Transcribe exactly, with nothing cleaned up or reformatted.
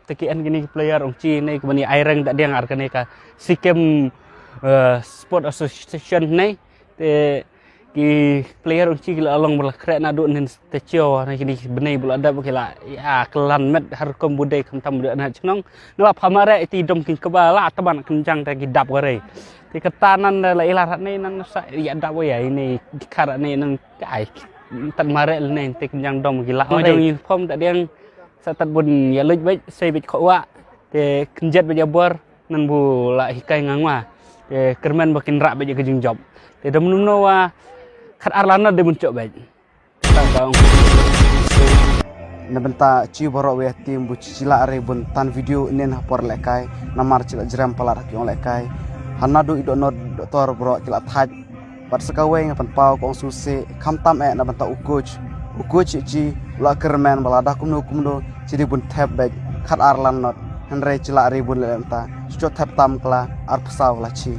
Te ki en kine ki player ong chi ne ki bani ai reng da diang ar kane ka Sikkim, eh, Sport Association ne. Te ki player ong chi ki la long ba la khreh naduh ne te chio ne kine ki bani ba la dap ki la, ya, klan met har kum bu dei kham tam bu dei na chnong. Nga la pha mare iti dom kin kaba la taban kynjang te ki dap ware. Te kata nan la ila rat ne nan sa ya dap wa ya ini dikar ne nan ai tan mare ne te kynjang dom ki la. Jong uniform da diang sa tat bun ya luj bej, sei bej khowa. Te kynjet bej abor nan bu la hikai ngang wa. Te kyrmen ba kin rah bej ka jingjop. Te dom num no wa khat ar lan de bun chok bej. Tang tang. Na bynta chi baroh wei team bu chi la re bun tan video nen ha por lekai. Namar chi la jrem palat ha ki ong lekai. Hana du i do nod doktor baroh ki la thaj. Bad sa kawei nga pynpaw ka ong suse kham tam eh na bynta u coach. U coach chi la kyrmen ba la da kumno kumno chi di bun thep bej khat ar lan not. Hynrei chi la re bun le bynta. Chu thep tam kla ar phew saw kla chi.